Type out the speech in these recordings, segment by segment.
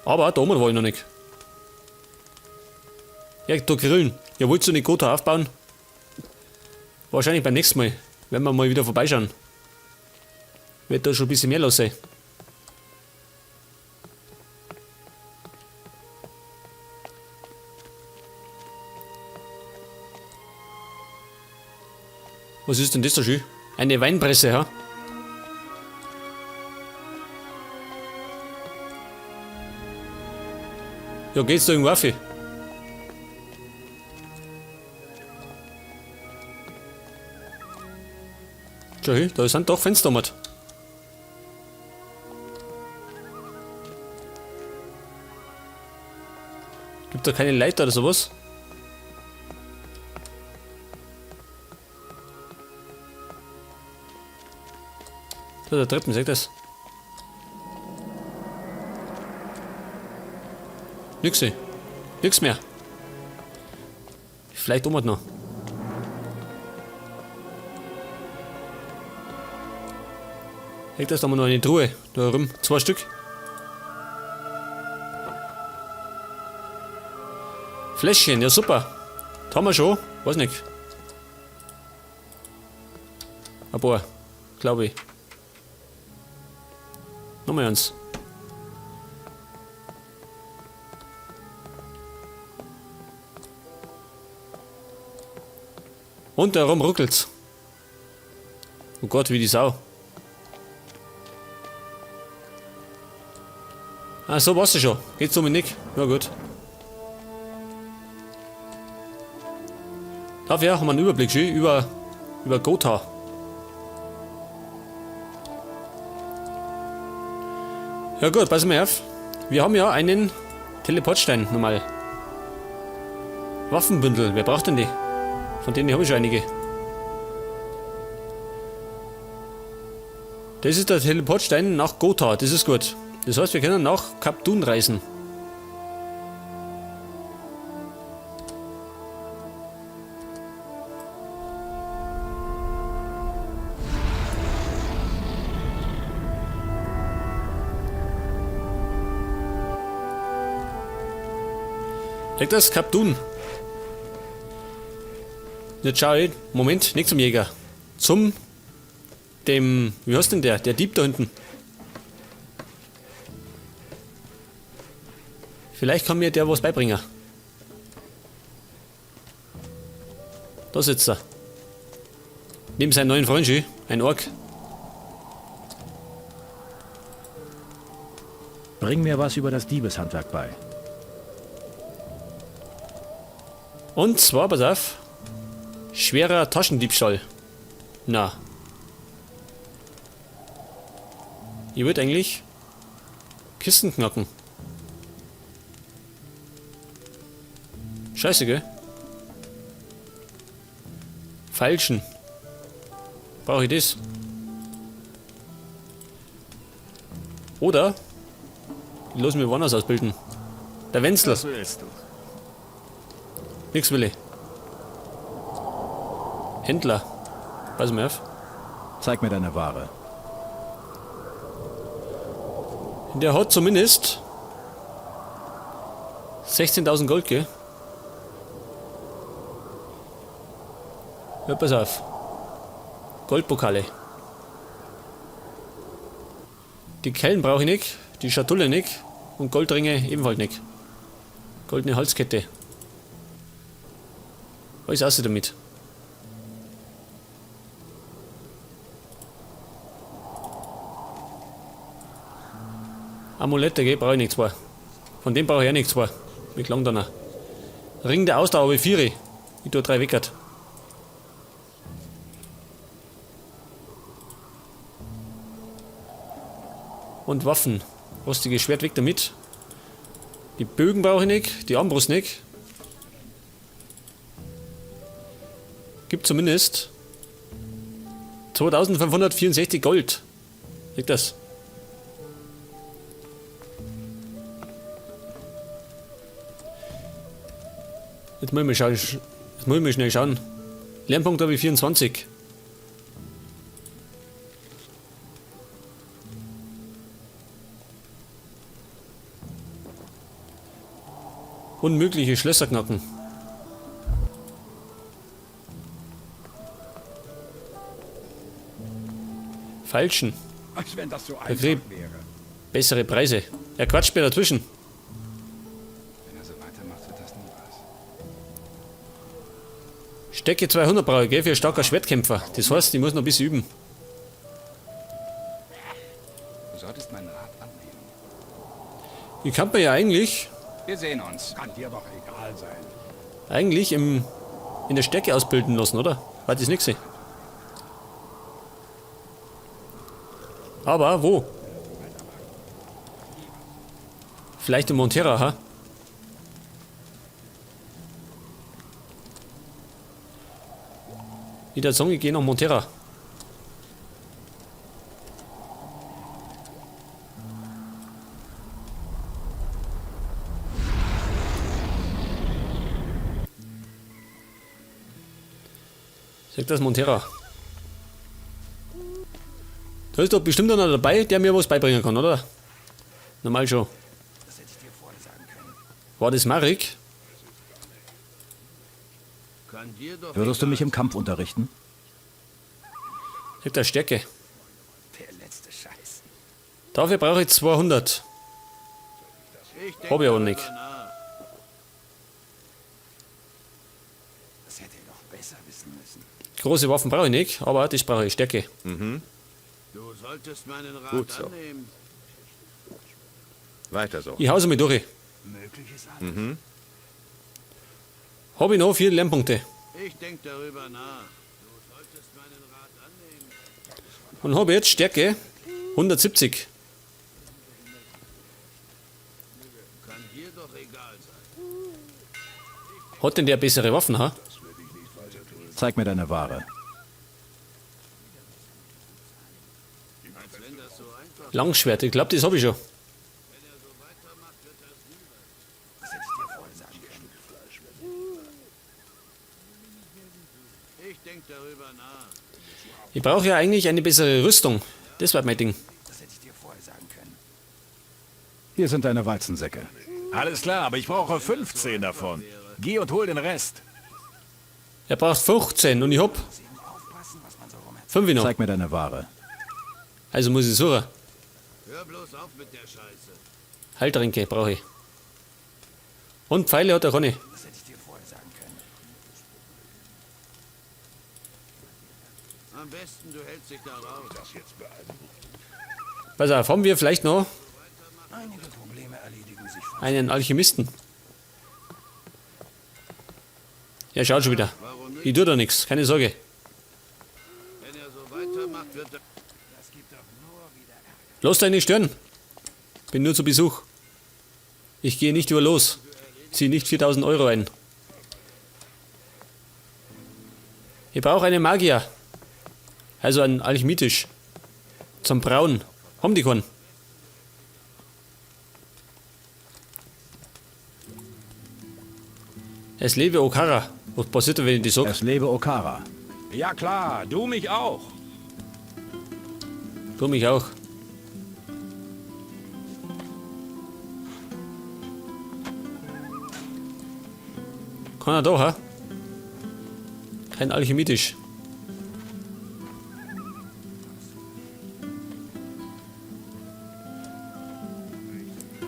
Aber da oben war ich noch nicht. Ja, da grillen. Ja, wolltest du nicht Gotha aufbauen? Wahrscheinlich beim nächsten Mal. Wenn wir mal wieder vorbeischauen. Wird da schon ein bisschen mehr los sein. Was ist denn das da schön? Eine Weinpresse, ha? Ja, geht's da irgendwo auf? Schau hin, da sind doch Fenster mit. Gibt da keine Leiter oder sowas? Da, der Treppen, seht das? Nix, nix mehr. Vielleicht oben noch. Hängt das da haben wir noch eine Truhe. Da rum. Zwei Stück. Fläschchen, ja super. Das haben wir schon. Weiß nicht. Ein paar, glaube ich. Nochmal eins. Und darum ruckelt's. Oh Gott, wie die Sau. Ah, so war's schon. Geht's um nicht? Ja gut. Dafür haben wir einen Überblick schön über Gotha. Ja gut, pass mal auf. Wir haben ja einen Teleportstein nochmal. Waffenbündel, wer braucht denn die? Von denen habe ich schon einige. Das ist der Teleportstein nach Gotha, das ist gut. Das heißt, wir können nach Kaptun reisen. Liegt das Kaptun? Jetzt schau ich. Moment, nicht zum Jäger. Zum dem, wie heißt denn der? Der Dieb da hinten. Vielleicht kann mir der was beibringen. Da sitzt er. Neben seinen neuen Freund, schön. Ein Ork. Bring mir was über das Diebeshandwerk bei. Und zwar, pass auf. Schwerer Taschendiebstahl. Na. Ich würd eigentlich Kisten knacken. Scheiße, gell? Feilschen. Brauche ich das? Oder? Ich lass mich woanders ausbilden. Der Wenzel. Was willst du? Nix will ich. Händler. Pass mal auf. Zeig mir deine Ware. Der hat zumindest 16.000 Gold, gell? Ja, pass auf. Goldpokale. Die Kellen brauche ich nicht, die Schatulle nicht und Goldringe ebenfalls nicht. Goldene Halskette. Alles außer damit. Amulette, gell, brauche ich nicht zwei. Von dem brauche ich auch nicht zwei. Wie klang da noch? Ring der Ausdauer, wie 4. Ich tue 3 weckert. Und Waffen. Rostiges Schwert weg damit. Die Bögen brauche ich nicht, die Armbrust nicht. Gibt zumindest 2564 Gold. Liegt das? Jetzt muss ich mal schauen, jetzt muss ich mal schnell schauen. Lernpunkt habe ich 24. Unmögliche Schlösser knacken. Falschen. Als wenn das so Der einfach kriegt wäre. bessere Preise. Er quatscht mir dazwischen. Wenn er so weitermacht, wird das nie was. Stecke 200 brauche ich, gell, für starker Schwertkämpfer. Das heißt, ich muss noch ein bisschen üben. Du solltest meinen Rat annehmen. Ich kann mir ja eigentlich... Wir sehen uns. Kann dir doch egal sein. Eigentlich in der Stärke ausbilden lassen, oder? War das nix? Aber wo? Vielleicht in Montera, ha? Wieder Song, ich geh nach Montera. Sagt das Montera. Da ist doch bestimmt einer dabei, der mir was beibringen kann, oder? Normal schon. Das hätte ich dir vorher sagen können. War das Marek? Kann dir doch Würdest du mich egal im Kampf unterrichten? Sagt der Stärke. Der letzte Scheiß. Dafür brauche ich 200. Ich denk Hab ich aber darüber nicht. nach. Das hätte er doch besser wissen müssen. Große Waffen brauche ich nicht, aber das brauche ich. Stärke. Du solltest meinen Rat Gut so. annehmen. Weiter so. Ich hau's mal durch. Möglich ist alles. Hab ich noch 4 Lernpunkte. Ich denk darüber nach. Du solltest meinen Rat annehmen. Und habe jetzt Stärke 170. Kann dir doch egal sein. Hat denn der bessere Waffen, ha? Zeig mir deine Ware. Als wenn das so einfach Langschwert, ich glaub, das hab ich schon. Wenn er so weitermacht, wird das nie was. Das hätte ich dir vorher sagen können. Ich denk darüber nach. Ich brauche ja eigentlich eine bessere Rüstung. Das war mein Ding. Das hätte ich dir vorher sagen können. Hier sind deine Weizensäcke. Alles klar, aber ich brauche 15 davon. Geh und hol den Rest. Er braucht 15 und ich hab Muss eben aufpassen, was man so rum erzählt. 5 noch. Zeig mir deine Ware. Also muss ich suchen. Hör bloß auf mit der Scheiße. Heiltränke brauche ich. Und Pfeile hat er keine. Das hätte ich dir vorher sagen können. Am besten, du hältst dich da raus. Pass auf, haben wir vielleicht noch Einige Probleme erledigen sich von einen Alchemisten? Ja, schaut schon wieder. Warum nicht? Ich tue da nix, keine Sorge. Wenn er so weitermacht, wird er... Das gibt doch nur wieder Ärger. Lass dich nicht stören. Bin nur zu Besuch. Ich gehe nicht über los. Zieh nicht 4.000 Euro ein. Ich brauche einen Magier. Also einen Alchemitisch. Zum Brauen. Haben die keinen? Es lebe Okara. Was passiert denn, wenn ich das sag? Es lebe Okara. Ja klar, du mich auch. Du mich auch. Kann er da, ha? Kein Alchemietisch.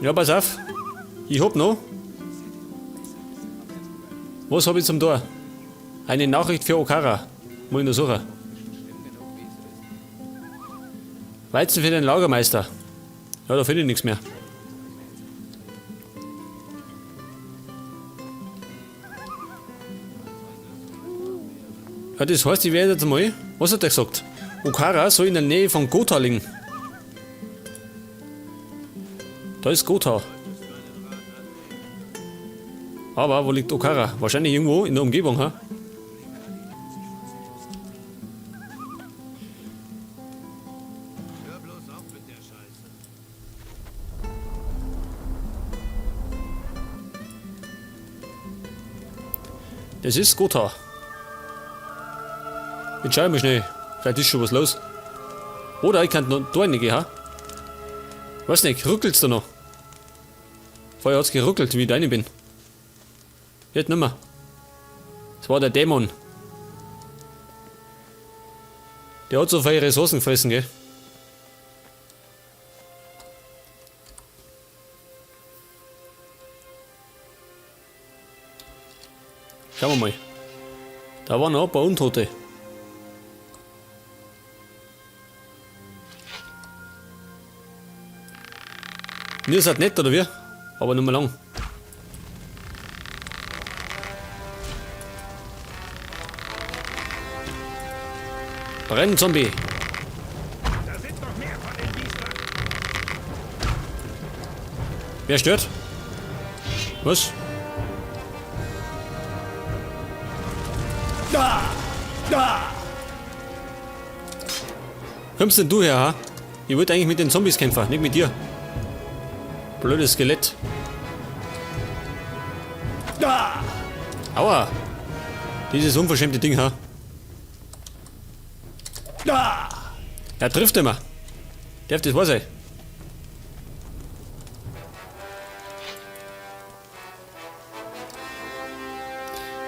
Ja, pass auf. Ich hab noch. Was hab ich zum Tor? Eine Nachricht für Okara. Muss ich noch suchen. Weizen für den Lagermeister. Ja, da finde ich nichts mehr. Ja, das heißt, ich werde jetzt mal. Was hat der gesagt? Okara soll in der Nähe von Gotha liegen. Da ist Gotha. Aber wo liegt Okara? Wahrscheinlich irgendwo in der Umgebung, ha? Hör bloß auf mit der Scheiße. Das ist Gotha. Jetzt schau ich mal schnell. Vielleicht ist schon was los. Oder ich kann noch da reingehen, ha? Weiß nicht, ruckelt's da noch? Vorher hat's geruckelt, wie ich da rein bin. Jetzt nimmer. Das war der Dämon. Der hat so viele Ressourcen gefressen, gell? Schauen wir mal. Da waren noch ein paar Untote. Mir ist nett, oder wie? Aber nicht mehr lang. Brenn, Zombie! Da sind noch mehr von den Biestern. Wer stört? Was? Kommst denn du her, ha? Ich wollte eigentlich mit den Zombies kämpfen, nicht mit dir. Blödes Skelett. Aua! Dieses unverschämte Ding, ha? Er trifft immer. Darf das wahr sein?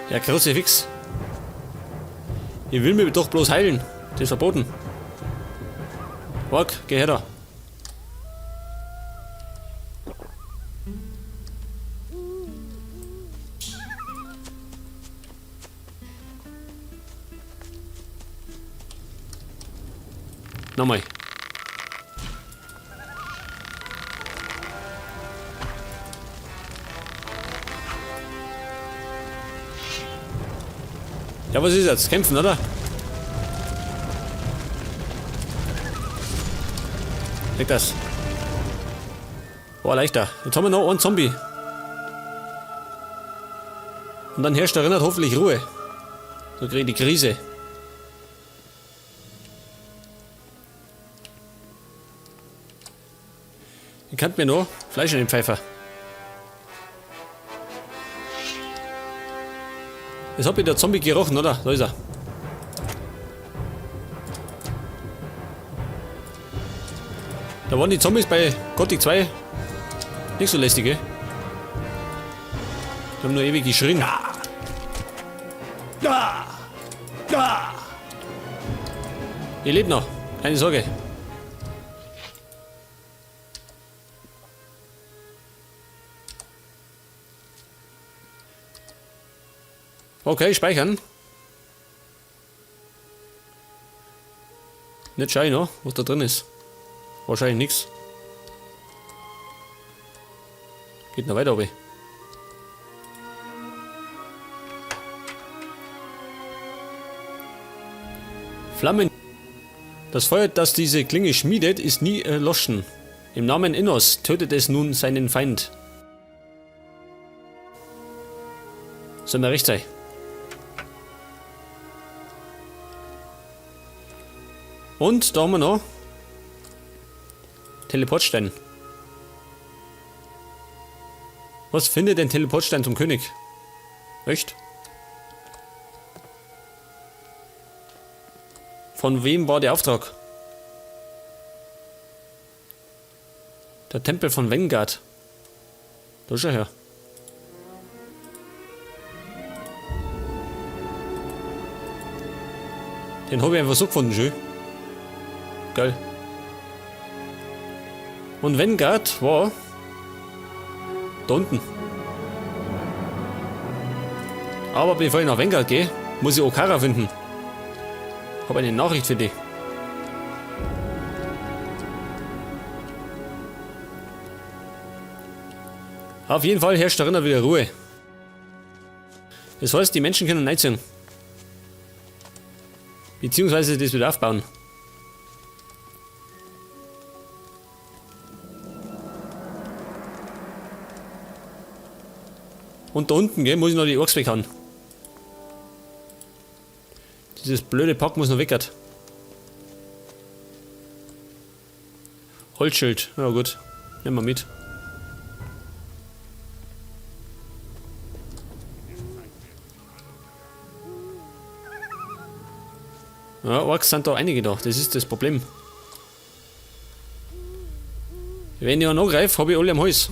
Ja, Kruzifix. Ich will mich doch bloß heilen. Das ist verboten. Ork, geh her da. Nochmal. Ja, was ist jetzt? Kämpfen, oder? Leg das. Boah, leichter. Jetzt haben wir noch einen Zombie. Und dann herrscht erinnert hoffentlich Ruhe. So krieg ich die Krise. Ich kann mir noch Fleisch in den Pfeifer. Jetzt hab ich der Zombie gerochen, oder? Da ist er. Da waren die Zombies bei Gothic 2 nicht so lästig, gell? Die haben nur ewig geschrien. Ich lebe noch, keine Sorge. Okay, speichern. Nicht schau ich noch, was da drin ist. Wahrscheinlich nix. Geht noch weiter, obi. Flammen. Das Feuer, das diese Klinge schmiedet, ist nie erloschen. Im Namen Innos tötet es nun seinen Feind. Soll mir recht sein. Und da haben wir noch Teleportstein. Was findet denn Teleportstein zum König? Echt? Von wem war der Auftrag? Der Tempel von Vengard. Da ist er her. Den hab ich einfach so gefunden, schön. Geil. Und Vengard war da unten. Aber bevor ich nach Vengard gehe, muss ich Okara finden. Hab eine Nachricht für dich. Auf jeden Fall herrscht darin wieder Ruhe. Das heißt, die Menschen können reinziehen. Beziehungsweise das wieder aufbauen. Und da unten, gell, muss ich noch die Orks weghauen. Dieses blöde Pack muss noch weg. Holzschild, ja gut, nehmen wir mit. Ja, Orks sind da einige da, das ist das Problem. Wenn ich einen angreife, hab ich alle am Hals.